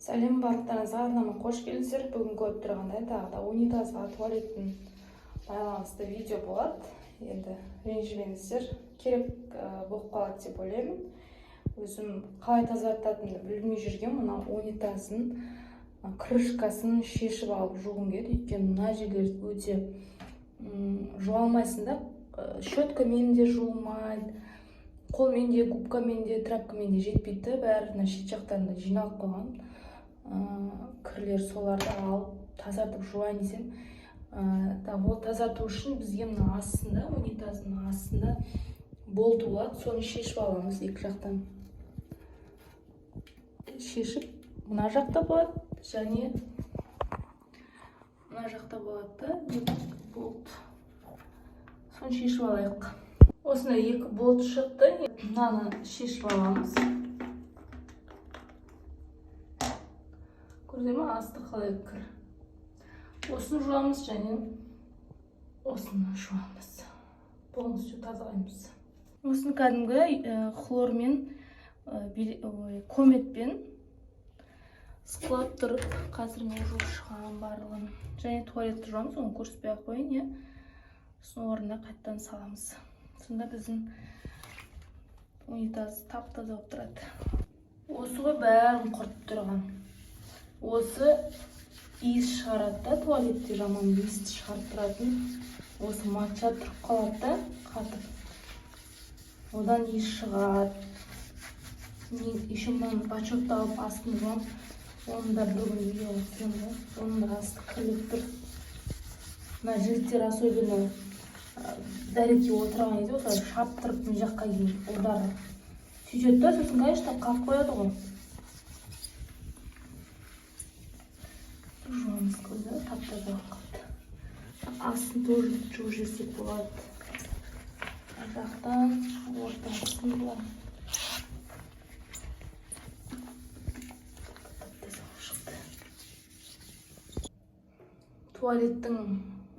Сәлем барлықтарыңызға, арнама қош келдіңіздер. Бүгін көріп тұрғандай, тағы да унитазға, туалеттің байланысты видео болады. Енді ренжімеңіздер, керек болып қалады деп ойлаймын. Өзім қалай тазартатынымды білмей жүрген мына унитаздың крышкасын шешіп алып жуғым келді. Өйткені мына жерлер өте жуа алмайсың да, щеткамен де жуылмайды, қолмен де, губкамен де, тряпкамен де жетпейді да, бәрі мына шет жақтарында жиналып қалған кірлер. Соларды алып тазартып жуайын десем, да, ол тазарту үшін бізге мына астында, унитаздың астында болт болады, соны шешіп аламыз. Екі жақтан шешіп, мына жақта болады және мына жақта болады да екі болт, соны шешіп алайық. Осындай екі болт шықты, мынаны шешіп аламыз. Көрдіңдер ма, асты қалай кір? Осыны жуамыз және осыны жуамыз, полностью тазалаймыз. Осыны кәдімгі хлормен, ой, Кометпен ысқылап тұрып, қазір мен жуып шығамын барлығын. Және туалетті жуамыз, оны көрсетпей ақ қояйын, иә. Сосын орнына қайтадан саламыз, сонда біздің унитаз тап таза болып тұрады. Осы ғой бәрін құртып тұрған, осы иіс шығарады да, туалетте жаман иіс шығарып тұратын. Осы моча тұрып қалады да, қатып, одан иіс шығады. Мен еще мынаны, бачокты алып, астын жуамын, оны да бір күні видеоға түсіремін ғой. Оның да асты кірлеп тұр. Мына жігіттер особенно дәретке отырған кезде осылай шаптырып, мына жаққа дейін ұлдар сөйтеді да, сосын, конечно, қалып қояды ғой. Жуамыз, көзі тап таза болып қалды. Астын тоже жуып жіберсек болады, мына жақтан ортасын былай тап таза болып шықты. Туалеттің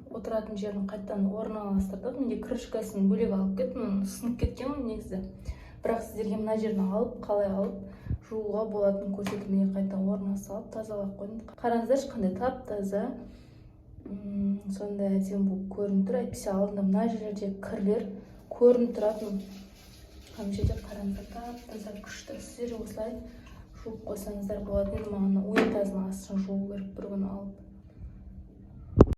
отыратын жерін қайтадан орналастырдық. Менде крышкасын бөлек алып кеттім, сынып кеткен ғой негізі, бірақ сіздерге мына жерін алып, қалай алып жууға болатынын көрсетіп, міне, қайта орнына салып, тазалап қойдым. Қараңыздаршы, қандай тап таза, сондай әдемі болып көрініп тұр. Әйтпесе алдында мына жерлерде кірлер көрініп тұратын. Ана жерде, қараңыздар, тап таза, күшті. Сіздер де осылай жуып қойсаңыздар болады. Енді маған унитаздың астын жуу керек бір күні алып.